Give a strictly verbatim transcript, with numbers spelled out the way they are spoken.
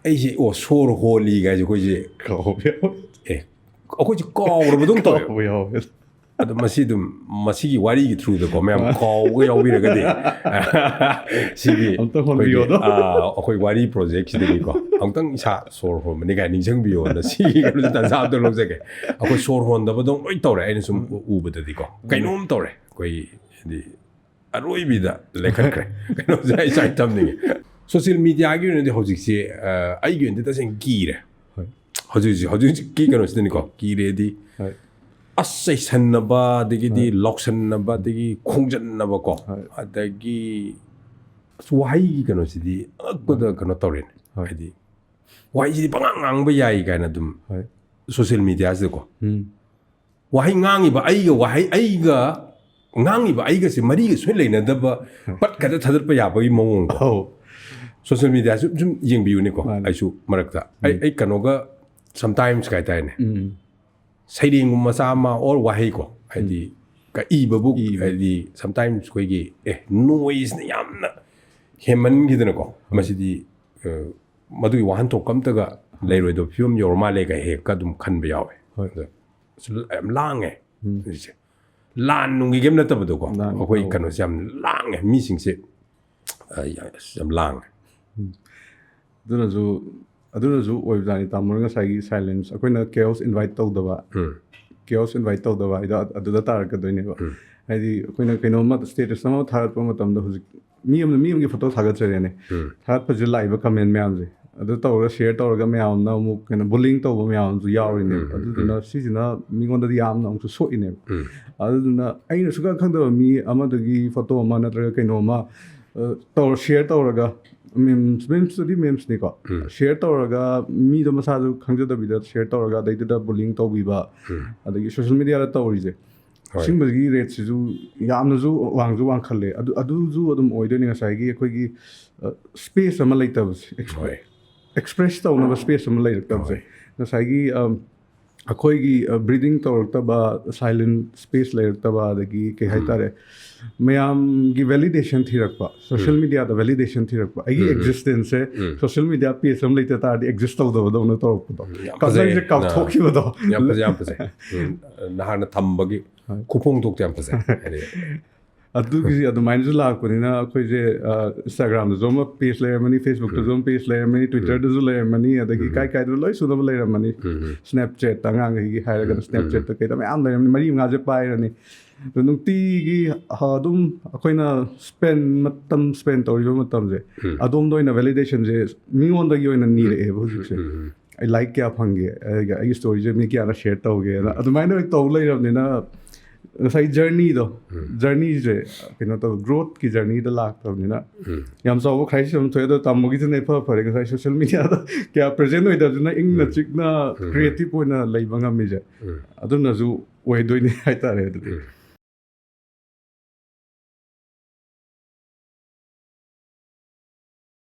ꯑꯩꯁꯦ ꯑꯣ ꯁꯣꯔ ꯍꯣꯜꯂꯤ ꯀꯥꯏꯁꯦ ꯑꯩꯈꯣꯏꯁꯦ ꯀꯥꯎꯕ ꯌꯥꯎꯋꯦ꯫ ꯑꯦ ꯑꯩꯈꯣꯏꯁꯦ ꯀꯥꯎꯔꯕꯗꯧ ꯇꯧꯋꯦ꯫ ꯀꯥꯎꯕ ꯌꯥꯎꯋꯦ꯫ ꯑꯗꯣ ꯃꯁꯤ ꯑꯗꯨꯝ ꯃꯁꯤꯒꯤ ꯋꯥꯔꯤꯒꯤ through ꯗꯀꯣ ꯃꯌꯥꯝ ꯀꯥꯎꯕꯒ ꯌꯥꯎꯕꯤꯔꯒꯗꯤ ꯁꯤꯒꯤ ꯑꯝꯇ ꯍꯣꯟꯕꯤꯌꯣ ꯑꯗꯣ꯫ ꯑꯩꯈꯣꯏꯒꯤ, ꯑꯥ, ꯑꯩꯈꯣꯏ ꯋꯥꯔꯤ project ꯁꯤꯗꯒꯤꯀꯣ ꯑꯃꯨꯛꯇꯪ ꯏꯁꯥ ꯁꯣꯔ ꯍꯣꯟꯕꯅꯤ ꯀꯥꯏꯅ ꯅꯤꯡꯁꯤꯡꯕꯤꯌꯣꯅ ꯁꯤꯒꯤ ꯀꯩꯅꯣꯁꯦ ꯇꯥꯟꯖꯥ ꯑꯝꯇ ꯂꯧꯖꯒꯦ꯫ ꯑꯩꯈꯣꯏ ꯁꯣꯔ ꯍꯣꯟꯗꯕꯗꯧ ꯂꯣꯏ ꯇꯧꯔꯦ ꯑꯩꯅ ꯁꯨꯝ ꯎꯕꯗꯗꯤꯀꯣ ꯀꯩꯅꯣꯝ ꯇꯧꯔꯦ꯫ ꯑꯩꯈꯣꯏ ꯍꯥꯏꯗꯤ ꯑꯔꯣꯏꯕꯤꯗ ꯂꯩꯈꯠꯈ꯭ꯔꯦ꯫ ꯀꯩꯅꯣꯁꯦ ꯑꯩ ꯁꯥꯏ ꯊꯝꯅꯤꯡꯉꯦ꯫ Social media ꯒꯤ ꯑꯣꯏꯅꯗꯤ ꯍꯧꯖꯤꯛꯁꯦ ꯑ, ꯑꯩꯒꯤ ꯑꯣꯏꯅꯗꯤ ꯇꯁꯦꯡꯅ ꯀꯤꯔꯦ꯫ ꯍꯣꯏ꯫ ꯍꯧꯖꯤꯛ ꯍꯧꯖꯤꯛ ꯍꯧꯖꯤꯛꯀꯤ ꯀꯩꯅꯣꯁꯤꯗꯅꯤꯀꯣ ꯀꯤꯔꯦꯗꯤ ꯍꯣꯏ꯫ ꯑꯁ ꯆꯩꯁꯟꯅꯕ ꯑꯗꯒꯤꯗꯤ ꯂꯥꯎꯁꯟꯅꯕ ꯑꯗꯒꯤ ꯈꯣꯡꯖꯟꯅꯕꯀꯣ ꯍꯣꯏ꯫ ꯑꯗꯒꯤ ꯑꯁ ꯋꯥꯍꯩꯒꯤ ꯀꯩꯅꯣꯁꯤꯗꯤ ꯑꯉꯛꯄꯗ ꯀꯩꯅꯣ ꯇꯧꯔꯦꯅꯦ꯫ ꯍꯣꯏ꯫ ꯍꯥꯏꯗꯤ ꯋꯥꯍꯩꯁꯤꯗꯤ ꯄꯉꯥꯡ ꯉꯥꯡꯕ ꯌꯥꯏ ꯀꯥꯏꯅ ꯑꯗꯨꯝ ꯍꯣꯏ꯫ social media ꯁꯤꯗꯀꯣ ꯎꯝ꯫ ꯋꯥꯍꯩ ꯉꯥꯡꯉꯤꯕ ꯑꯩꯒ ꯋꯥꯍꯩ ꯑꯩꯒ ꯉꯥꯡꯉꯤꯕ ꯑꯩꯒꯁꯦ ꯃꯔꯤꯒ ꯁꯣꯏ ꯂꯩꯅꯗꯕ ꯄꯠ ꯈꯛꯇ ꯊꯥꯗꯠꯄ ꯌꯥꯕꯒꯤ ꯃꯑꯣꯡꯗꯣ꯫ ꯑꯧ꯫ Social media ꯁꯨꯝ ꯁꯨꯝ ꯌꯦꯡꯕꯤꯌꯨꯅꯦꯀꯣ꯫ ꯃꯥꯅꯦ꯫ ꯑꯩꯁꯨ ꯃꯔꯛꯇ ꯑꯩ ꯑꯩ ꯀꯩꯅꯣꯒ sometimes ꯀꯩ ꯍꯥꯏꯇꯥꯔꯦꯅꯦ꯫ ꯎꯝ꯫ ꯁꯩꯔꯦꯡꯒꯨꯝꯕ ꯃꯆꯥ ꯑꯃ or ꯋꯥꯍꯩꯀꯣ ꯍꯥꯏꯗꯤ ꯀ- ꯏꯕꯕꯨ ꯏꯕ꯫ ꯍꯥꯏꯗꯤ sometimes ꯑꯩꯈꯣꯏꯒꯤ ꯑꯦ noise ꯅ ꯌꯥꯝꯅ ꯍꯦꯟꯃꯟꯈꯤꯗꯅꯀꯣ ꯃꯁꯤꯗꯤ ꯑ, ꯃꯗꯨꯒꯤ ꯋꯥꯍꯟꯊꯣꯛ ꯑꯝꯇꯒ ꯂꯩꯔꯣꯏꯗꯕ ꯐꯤꯕꯝ ꯌꯧꯔ ꯃꯥꯜꯂꯦ ꯀꯥꯏ ꯍꯦꯛꯀ ꯑꯗꯨꯝ ꯈꯟꯕ ꯌꯥꯎꯋꯦ꯫ ꯍꯣꯏ꯫ ꯑꯗ ꯑꯁ ꯌꯥꯝ ꯂꯥꯡꯉꯦ ꯎꯝ꯫ ꯍꯧꯖꯤꯛꯁꯦ꯫ ꯂꯥꯟ ꯅꯨꯡꯒꯤ ꯀꯩꯝ ꯅꯠꯇꯕꯗꯣꯀꯣ ꯂꯥꯟ ꯑꯩꯈꯣꯏ ꯇꯧ- ꯀꯩꯅꯣꯁꯦ ꯌꯥꯝ ꯂꯥꯡꯉꯦ ꯃꯤꯁꯤꯡꯁꯦ ꯑ, ꯌꯥ- ꯑꯁ ꯌꯥꯝ ꯂꯥꯡꯉꯦ꯫ ꯑꯗꯨꯅꯁꯨ ꯑꯗꯨꯅꯁꯨ ꯑꯣꯏꯕꯖꯥꯠꯅꯤ ꯇꯥꯃꯣꯅ ꯉꯁꯥꯏꯒꯤ silence ꯑꯩꯈꯣꯏꯅ chaos invite ꯇꯧꯗꯕ ꯎꯝ꯫ chaos invite ꯇꯧꯗꯕ ꯍꯥꯏꯗꯣ ꯑꯗꯨꯗ ꯇꯥꯔꯛꯀꯗꯣꯏꯅꯦꯕ꯫ ꯎꯝ꯫ ꯍꯥꯏꯗꯤ ꯑꯩꯈꯣꯏꯅ ꯀꯩꯅꯣꯝꯃ status ꯑꯃ ꯊꯥꯒꯠꯄ ꯃꯇꯝꯗ ꯍꯧꯖꯤꯛ ꯃꯤ ꯑꯃꯅ ꯃꯤ ꯑꯃꯒꯤ photo ꯊꯥꯒꯠꯆꯔꯦꯅꯦ꯫ ꯎꯝ꯫ ꯊꯥꯒꯠꯄꯁꯤꯗ ꯂꯥꯛꯏꯕ comment ꯃꯌꯥꯝꯁꯦ ꯑꯗꯨ ꯇꯧꯔꯒ share ꯇꯧꯔꯒ ꯃꯌꯥꯝꯅ ꯑꯃꯨꯛ ꯀꯩꯅꯣ bullying ꯇꯧꯕ ꯃꯌꯥꯝꯁꯨ ꯌꯥꯎꯔꯤꯅꯦꯕ꯫ ꯎꯝ, ꯎꯝ, ꯑꯗꯨꯗꯨꯅ ꯁꯤꯁꯤꯅ ꯃꯤꯉꯣꯟꯗꯗꯤ ꯌꯥꯝꯅ ꯑꯃꯨꯛꯁꯨ ꯁꯣꯛꯏꯅꯦꯕ꯫ ꯎꯝ꯫ ꯑꯗꯨꯗꯨꯅ ꯑꯩꯅ ꯁꯨꯡꯈꯪ ꯈꯪꯗꯕ ꯃꯤ ꯑꯃꯗꯒꯤ photo ꯑꯃ ꯅꯠꯇ꯭ꯔꯒ ꯀꯩꯅꯣꯝꯃ ꯑ, ꯇꯧꯔ share ꯇꯧꯔꯒ memes memesꯇꯨꯗꯤ memesꯅꯤꯀꯣ꯫ ꯎꯝ꯫ Share ꯇꯧꯔꯒ ꯃꯤꯗꯣ ꯃꯁꯥꯁꯨ ꯈꯪꯖꯗꯕꯤꯗ share ꯇꯧꯔꯒ ꯑꯗꯩꯗꯨꯗ bullying ꯇꯧꯕꯤꯕ ꯎꯝ꯫ ꯑꯗꯒꯤ social mediaꯗ ꯇꯧꯔꯤꯁꯦ ꯍꯣꯏ꯫ ꯁꯤꯒꯨꯝꯕꯒꯤ rateꯁꯤꯁꯨ ꯌꯥꯝꯅꯁꯨ ꯋꯥꯡꯁꯨ ꯋꯥꯡꯈꯠꯂꯦ꯫ ꯑꯗꯨ ꯑꯗꯨꯁꯨ ꯑꯗꯨꯝ ꯑꯣꯏꯗꯣꯏꯅꯤ ꯉꯁꯥꯏꯒꯤ ꯑꯩꯈꯣꯏꯒꯤ ꯑ, space ꯑꯃ ꯂꯩꯇꯕꯁꯦ꯫ ꯍꯣꯏ꯫ Express ꯇꯧꯅꯕ space ꯑꯃ ꯂꯩꯔꯛꯇꯕꯁꯦ꯫ ꯍꯣꯏ꯫ ꯉꯁꯥꯏꯒꯤ ꯑꯝ, ꯑꯩꯈꯣꯏꯒꯤ ꯕ꯭ꯔꯤꯗꯤꯡ ꯇꯧꯔꯛꯇꯕ, ꯁꯥꯏꯂꯦꯟ ꯁ꯭ꯄꯦꯁ ꯂꯩꯔꯛꯇꯕ, ꯑꯗꯒꯤ ꯀꯩ ꯍꯥꯏꯇꯥꯔꯦ, ꯃꯌꯥꯝꯒꯤ ꯚꯦꯂꯤꯗꯦꯁꯟ ꯊꯤꯔꯛꯄ, ꯁꯣꯁꯤꯌꯦꯜ ꯃꯤꯗꯤꯌꯥꯗ ꯚꯦꯂꯤꯗꯦꯁꯟ ꯊꯤꯔꯛꯄ, ꯑꯩꯒꯤ ꯑꯦꯛꯖꯤꯁꯇꯦꯟꯁꯁꯦ ꯁꯣꯁꯤꯌꯦꯜ ꯃꯤꯗꯤꯌꯥ ꯄꯦꯖ ꯑꯃ ꯂꯩꯇ ꯇꯥꯔꯗꯤ ꯑꯦꯛꯖꯤꯁ ꯇꯧꯗꯕꯗꯧꯅ ꯇꯧꯔꯛꯄꯗꯣ, ꯌꯥꯝ ꯐꯖꯩ꯫ ꯀꯝꯄ꯭ꯂꯦꯟꯁꯦ ꯀꯥꯎꯊꯣꯛꯈꯤꯕꯗꯣ꯫ ꯌꯥꯝ ꯐꯖꯩ, ꯌꯥꯝ ꯐꯖꯩ꯫ ꯎꯝ, ꯅꯍꯥꯛꯅ ꯊꯝꯕꯒꯤ ꯈꯨꯐꯣꯡꯗꯣꯛꯇꯣ ꯌꯥꯝ ꯐꯖꯩ꯫ ꯍꯥꯏꯗꯤ, ꯑꯗꯨꯒꯤ ꯑꯗꯨꯃꯥꯏꯅꯁꯨ ꯂꯥꯛꯄꯅꯤꯅ ꯑꯩꯈꯣꯏꯁꯦ ꯏꯟꯁꯇꯥꯒ꯭ꯔꯥꯝꯗꯁꯨ ꯑꯃ ꯄꯦꯖ ꯂꯩꯔꯝꯃꯅꯤ, ꯐꯦꯁꯕꯨꯛꯇꯁꯨ ꯑꯃ ꯄꯦꯖ ꯂꯩꯔꯝꯃꯅꯤ, ꯇ꯭ꯋꯤꯇꯔꯗꯁꯨ ꯂꯩꯔꯝꯃꯅꯤ, ꯑꯗꯒꯤ ꯀꯥꯏ ꯀꯥꯏꯗꯅ ꯂꯣꯏ ꯁꯨꯅꯕ ꯂꯩꯔꯝꯃꯅꯤ꯫ ꯁ꯭ꯅꯦꯞꯆꯦꯠ, ꯑꯉꯥꯡꯈꯩꯒꯤ ꯍꯥꯏꯔꯒꯅ ꯁ꯭ꯅꯦꯞꯆꯦꯠꯇ ꯀꯩꯗ ꯃꯌꯥꯝ ꯂꯩꯔꯝꯃꯅꯤ, ꯃꯔꯤ ꯃꯉꯥꯁꯦ ꯄꯥꯏꯔꯅꯤ꯫ ꯑꯗꯣ ꯅꯨꯡꯇꯤꯒꯤ ꯑ, ꯑꯗꯨꯝ ꯑꯩꯈꯣꯏꯅ ꯁ꯭ꯄꯦꯟ, ꯃꯇꯝ ꯁ꯭ꯄꯦꯟ ꯇꯧꯔꯤꯕ ꯃꯇꯝꯁꯦ, ꯑꯗꯣꯝꯗ ꯑꯣꯏꯅ ꯚꯦꯂꯤꯗꯦꯁꯟꯁꯦ ꯃꯤꯉꯣꯟꯗꯒꯤ ꯑꯣꯏꯅ ꯅꯤꯔꯛꯑꯦꯕ ꯍꯧꯖꯤꯛꯁꯦ꯫ ꯑꯩ ꯂꯥꯏꯛ ꯀꯌꯥ ꯐꯪꯒꯦ, ꯑꯩꯒ ꯑꯩꯒꯤ ꯁ꯭ꯇꯣꯔꯤꯁꯦ ꯃꯤ ꯀꯌꯥꯅ ꯁꯦꯌꯔ ꯇꯧꯒꯦꯅ, ꯑꯗꯨꯃꯥꯏꯅ ꯑꯣꯏꯅ ꯇꯧ ꯂꯩꯔꯕꯅꯤꯅ, ꯉꯁꯥꯏ ꯖꯔꯅꯤꯗꯣ, ꯖꯔꯅꯤꯁꯦ ꯀꯩꯅꯣ ꯇꯧ, ꯒ꯭ꯔꯣꯠꯀꯤ ꯖꯔꯅꯤꯗ ꯂꯥꯛꯇꯕꯅꯤꯅ, ꯌꯥꯝ ꯆꯥꯎꯕ ꯈ꯭ꯔꯥꯏꯁꯤꯁ ꯑꯃ ꯊꯣꯛꯑꯦ꯫ ꯑꯗꯣ ꯇꯝꯕꯒꯤꯗꯨꯅ ꯏꯐ ꯐꯔꯦ꯫ ꯉꯁꯥꯏ ꯁꯣꯁꯤꯌꯦꯜ ꯃꯤꯗꯤꯌꯥꯗ ꯀꯌꯥ ꯄ꯭ꯔꯦꯖꯦꯟ ꯑꯣꯏꯗꯕꯗꯨꯅ ꯏꯪꯅ ꯆꯤꯛꯅ ꯀ꯭ꯔꯤꯌꯦꯇꯤꯞ ꯑꯣꯏꯅ ꯂꯩꯕ ꯉꯝꯃꯤꯁꯦ, ꯑꯗꯨꯅꯁꯨ ꯑꯣꯏꯗꯣꯏꯅꯤ ꯍꯥꯏꯇꯥꯔꯦ꯫ ꯑꯗꯨꯗꯤ